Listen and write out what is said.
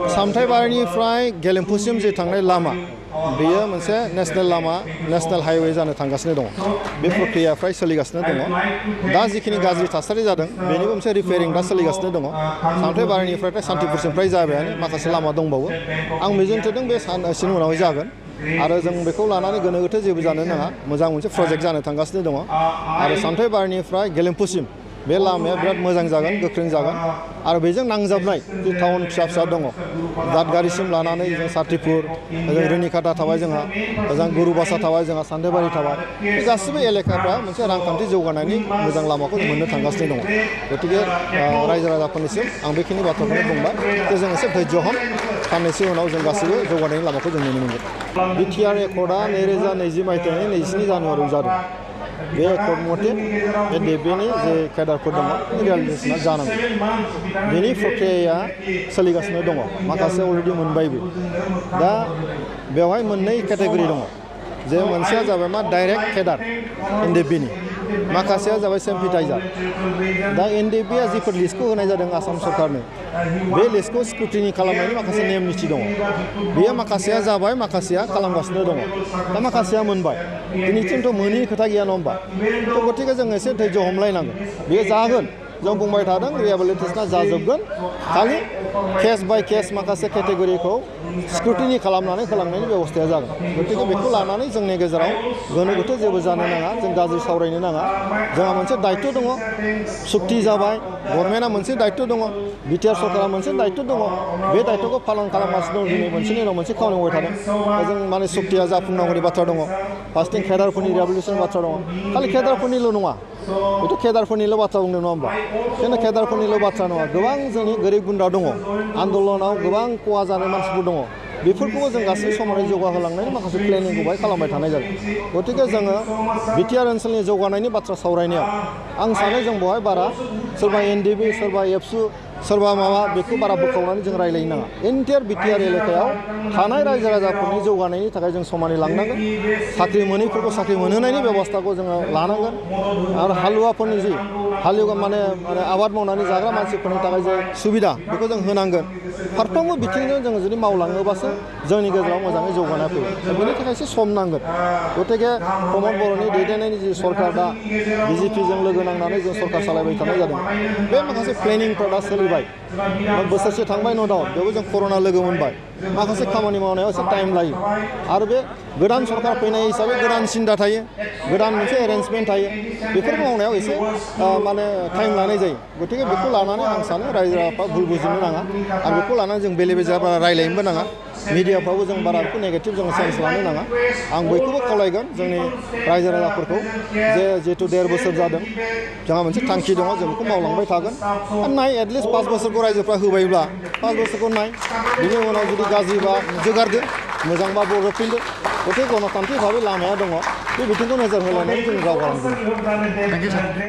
सामथाइबारिनिफ्राय गेलेमफुसिम जे थांनाय लामा बेयो मोनसे नेशनेल लामा नेशनेल हाइवे जानो थांगासिनो दङ बे प्रक्रिया फ्राय सोलिगासिनो दङ दा जिखिनि गाज्रि थासारि जादों बेनिबो मोनसे रिपेयारिं दा सोलिगासिनो दङ सामथाइबारिनिफ्राय सान्तिपुरसिम फ्राय जाबायानो माखासे लामा दंबावो आं मिजिंथिदों बे सानसेनि उनावहाय जागोन आरो जों बेखौ लानानै गोनो गोथो जेबो जानो नाङा मोजां मोनसे प्रजेक्ट जानो थांगासिनो दङ आरो सामथाइबारिनिफ्राय गेलेमफुसिम बे लामाया बिराद मोजां जागोन गोख्रों जागोन आरो बेजों नांजाबनाय जे टाउन फिसा फिसा दङ दादगारिसिम लानानै जों सार्थिपुर जों रुनिकाटा थाबाय जोंहा ओजों गुरुबासा थाबाय जोंहा सान्थाइबारि थाबाय बे गासिबो एलेकाफ्रा मोनसे रांखान्थि जौगानायनि मोजां लामाखौ मोननो थांगासिनो दङ गतिके रायजो राजाफोरनिसिम आं बेखिनि बाथ्राखौनो बुंबाय जे जों एसे धैर्य हम साननैसो उनाव जों गासिबो जौगानायनि लामाखौ जों नुनो मोनगोन बिटिआर एकर्डआ 2020 मायथाइनि 22 जानुवारियाव जादों बे एकर्ड मथे बे डेबिनि जे केडारफोर दङ रियेलाइजेसना जानांगौ बेनि प्रक्रियाया सोलिगासिनो दङ माखासे अलरेडि मोनबायबो दा बेवहाय मोननै केटेगरि दङ जे मोनसेया जाबाय मा डाइरेक्ट केडार एनडिएफबिनि माखासेया जाबाय सिम्पेथाइजार दा एनडिएफबिआ जिफोर लिस्टखौ होनाय जादों आसाम सरकारनो बे लिस्टखौ स्क्रुटिनि खालामनायनि माखासे नेम निथि दङ बेयो माखासेया जाबाय माखासेया खालामगासिनो दङ दा माखासेया मोनबाय दिनैसिमथ' मोनि खोथा गैया नङा होमबा थ' गतिके जों एसे धैर्य हमलायनांगोन बेयो जागोन जों बुंबाय थादों रिहेबिलिटेसना जाजोबगोन खालि केस बाय केस माखासे केटेगरिखौ स्क्रुटिनि खालामनानै होलांनायनि बेबस्थाया जागोन गतिके बेखौ लानानै जोंनि गेजेराव गोनो गोथो जेबो जानो नाङा जों गाज्रि सावरायनो नाङा जोंहा मोनसे दायित्व दङ सुक्ति जाबाय गभर्नमेन्टआ मोनसे दायित्व दङ बिटिआर सरकारा मोनसे दायित्व दङ बे दायित्वखौ पालन खालामगासिनो दं दिनै मोनसेनि उनाव मोनसे खामानि मावबाय थादों जों माने सुक्तिया जाफुंनांगौनि बाथ्रा दङ फार्स्टिं केडारफोरनि रिहेबिलिटेसन बाथ्रा दङ खालि केडारफोरनिल' नङा बेथ' केडारफोरनिल' बाथ्रा बुंदों नङा होमबा खिन्थु केडारफोरनिल' बाथ्रा नङा गोबां जोंनि गोरिब गुन्द्रा दङ आन्दलनाव गोबां खहा जानाय मानसिफोर दङ बेफोरखौबो जों गासै समानै जौगाहोलांनायनि माखासे प्लेनिंखौ बाहाय खालामबाय थानाय जादों गतिके जोङो बिटिआर ओनसोलनि जौगानायनि बाथ्रा सावरायनायाव आं सानो जों बेवहाय बारा सोरबा एनडिएफबि सोरबा एबसु सोरबा माबा बेखौ बारा बोखावनानै जों रायलायनो नाङा एन्टायार बिटिआर एलेकायाव थानाय रायजो राजाफोरनि जौगानायनि थाखाय जों समानै लांनांगोन साख्रि मोनैफोरखौ साख्रि मोनहोनायनि बेबस्थाखौ जोङो लानांगोन आरो हालुवाफोरनि जि हालेवग्रा माने आबाद मावनानै जाग्रा मानसिफोरनि थाखाय जे सुबिदा बेखौ जों होनांगोन फारफ्रोमबो बिथिंजों जोङो जुदि मावलाङोबासो जोंनि गेजेराव मोजाङै जौगानाय फैयो बेनि थाखाय एसे सम नांगोन गतिके प्रमद बर'नि दैदेननायनि जि सरकार दा बिजेपिजों लोगो नांनानै जों सरकार सालायबाय थानाय जादों बे माखासे प्लेनिंफ्रा दा सोलिबाय बोसोरसे थांबाय न' दाउट बेयावबो जों कर'ना लोगो मोनबाय माखासे खामानि मावनायाव एसे टाइम लायो आरो बे गोदान सरकार फैनाय हिसाबै गोदान सिन्था थायो गोदान मोनसे एरेन्जमेन्ट थायो बेफोर मावनायाव एसे माने टाइम लानाय जायो गतिके बेखौ लानानै आं सानो रायजो राजाफ्रा भुल बुजिनो नाङा आरो बेखौ लानानै जों बेले बेजे बारा रायलायनोबो नाङा मिडियाफ्रावबो जों बारा बेखौ नेगेटिभ जों सेन्स लानो नाङा आं बयखौबो खावलायगोन जोंनि रायजो राजाफोरखौ जे जिहेतु 1.5 बोसोर जादों जोंहा मोनसे थांखि दङ जों बेखौ मावलांबाय थागोन नाय एटलिस्ट 5 बोसोरखौ रायजोफ्रा होबायब्ला 5 बोसोरखौ नाय बिनि उनाव जुदि गाज्रिबा जोगारदो मोजांबा बर'फिनदो गतिके गणतान्त्रिक भाबै लामाया दङ बे बिथिंखौ नोजोर होलायनानै जों दावगालांगोन